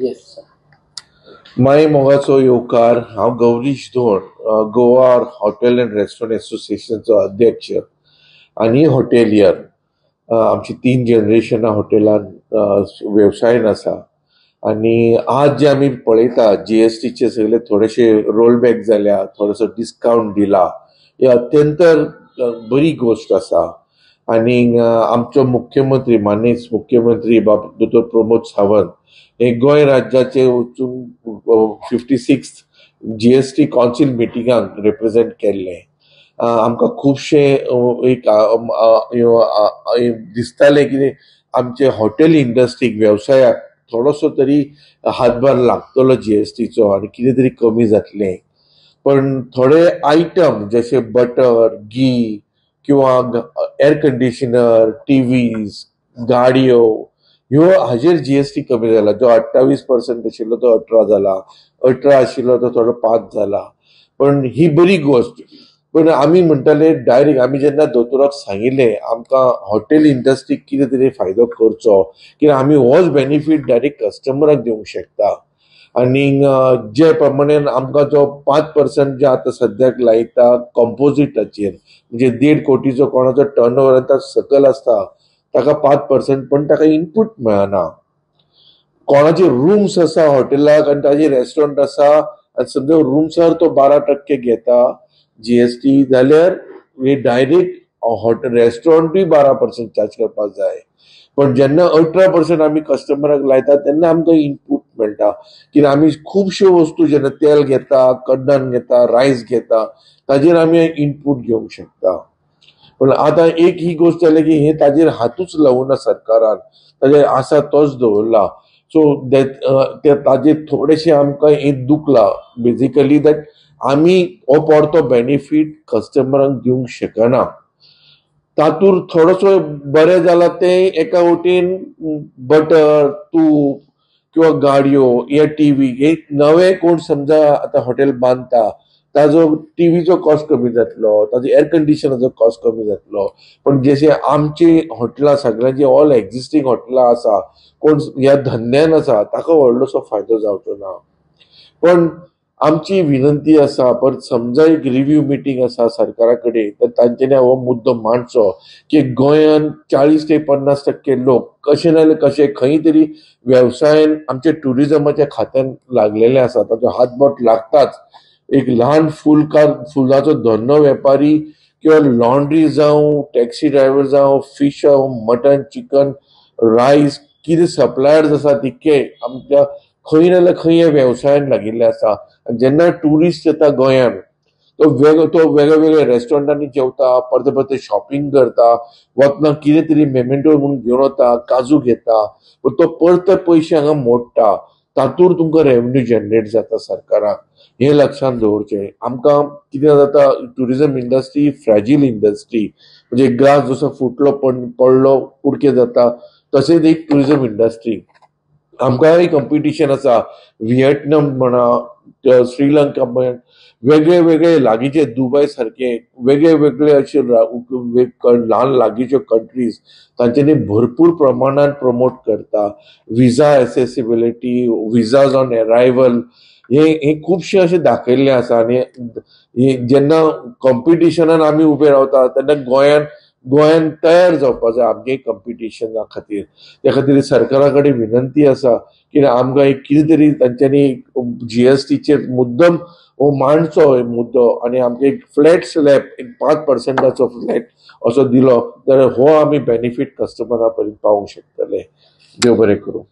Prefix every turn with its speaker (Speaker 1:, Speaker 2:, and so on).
Speaker 1: Yes sir.
Speaker 2: माय मोगाचो येवकार. हांव Gaurish Dhond, Goa hotel and restaurant असोसिएशनचो अध्यक्ष आनी हॉटेलियर. आमची 3 जनरेशनां हॉटेलान वेवसायन आसा आनी आज जे आमी पळयता जीएसटीचे सगळे थोडेशे रोलबॅक जाल्या, थोडोसो डिस्कावंट दिला, हे अत्यंत बरी गोश्ट आसा. आनी आमचो मुख्यमंत्री, मानेस्त मुख्यमंत्री बाब दोतोर प्रमोद सावंत हे गोंय राज्याचे वचून 56th GST council मिटिंगाक रिप्रेझेंट केल्ले. आमकां खुबशे एक दिसताले की आमचे हॉटेल इंडस्ट्रीक, वेवसायाक थोडोसो तरी हातभार लागतलो जीएसटीचो आनी कितें तरी कमी जातलें. पण थोडे आयटम जशे बटर, घी किंवा एअर कंडिशनर, टीव्हीज, गाडयो ह्यो हाजेर जीएसटी कमी जाला. जो 28% आशिल्लो तो 18 जाला, 18 आशिल्लो तो थोडो 5 जाला. पण ही बरी गोश्ट. पण आमी म्हणटाले डायरेक्ट आमी जेन्ना दोतोराक सांगिल्लें आमकां हॉटेल इंडस्ट्रीक कितें तरी फायदो करचो, कित्याक आमी होच बेनिफीट डायरेक्ट कस्टमराक दिवंक शकता. आनी जे प्रमाणे आमकां जो 5% जे आतां सद्याक लायता कंपोजिटाचेर, म्हणजे 1.5 कोटीचो कोणाचो टर्न ओवर आतां सकयल आसता ताका 5%, पण ताका इनपूट मेळना. कोणाचे रुम्स आसा हॉटेलाक आनी ताजे रेस्टॉरंट आसा आनी समजा रुम्सार तो 12% घेता जीएसटी, जाल्यार डायरेक्ट हॉटेल रेस्टॉरंटूय 12% चार्ज करपाक जाय. पण जेन्ना 18% आमी कस्टमराक लायता तेन्ना आमकां इनपूट मेळटा. कित्याक आमी खुबश्यो वस्तू जेन्ना तेल घेता, कड्डण घेता, रायस घेता, ताजेर आमी इनपूट घेवंक शकता. पण आतां एक ही गोश्ट जाली की हे ताजेर हातूच लावना सरकारान, ताजेर आसा तोच दवरला. सो that ते ताजेर थोडेशें आमकां हें दुखला बेजिकली that आमी हो परतो बेनिफीट कस्टमरांक दिवंक शकना. तातूंत थोडोसो बरें जाला तें एका वटेन बटर, तूप किंवा गाडयो या टीव्ही हे नवे कोण समजा आतां हॉटेल बांदता ताजो टीव्हीचो कॉस्ट कमी जातलो, ताजो एअर कंडिशनराचो कॉस्ट कमी जातलो. पण जशे आमची हॉटेलां सगळ्यांची ऑल एक्झिस्टींग हॉटेलां आसा, कोण ह्या धंद्यान आसा ताका व्हडलोसो फायदो जावचो ना. पण आमची विनंती आसा, परत समजा एक रिव्यू मिटींग आसा सरकारा कडेन, तर तांच्यांनी हो मुद्दो मांडचो की गोंयान 40 ते 50% लोक कशे ना जाल्यार कशे खंय तरी वेवसायान आमच्या ट्युरिजमाच्या खात्यान लागलेले आसा, ताचो हातबोट लागताच. एक ल्हान फुलकार, फुलाचो धंदो वेपारी किंवा लॉन्ड्री जावं, टॅक्सी ड्रायव्हर जावं, फीश जावं, मटन, चिकन, रायस कितें सप्लायर्स आसा तितके आमच्या खंय ना जाल्यार खंय ह्या वेवसायान लागिल्ले आसा. जेन्ना ट्युरिस्ट येता गोंयान तो वेगळे वेगळे रेस्टॉरंटांनी जेवता, परते परते शॉपिंग करता, वतना कितें तरी मेमेंटो म्हणून घेवन वता, काजू घेता, पण तो परते पयशे हांगा मोडटा. तातूंत तुमकां रेवन्यू जनरेट जाता सरकाराक. हें लक्षांत दवरचें. आमकां कितें जाता, ट्युरिजम इंडस्ट्री फ्रॅजील इंडस्ट्री, म्हणजे ग्लास जसो फुटलो पडलो कुडके जाता, तशेंच एक ट्युरिजम इंडस्ट्री. आमकांय कंपिटिशन आसा, व्हिएतनाम म्हणा, श्रीलंका म्हणा, वेगळे वेगळे लागींचे दुबय सारके वेगळे वेगळे अशे ल्हान लागींच्यो कंट्रीज तांच्यांनी भरपूर प्रमाणान प्रमोट करता. Visa accessibility, visas on arrival, हे खुबशें अशें दाखयल्लें आसा. आनी जेन्ना कंपिटिशनान आमी उबे रावता तेन्ना गोंयान तयार जावपाक जाय आमगे कंपिटिशना खातीर. त्या खातीर सरकारा कडेन विनंती आसा की आमकां एक कितें तरी तांच्यांनी जीएसटीचेर मुद्दम हो मांडचो हो मुद्दो आनी आमकां एक फ्लॅट स्लॅब, एक 5%चो फ्लॅट असो दिलो जाल्यार हो आमी बेनिफीट कस्टमरा पर्यंत पावोवंक शकतले. देव बरें करूं.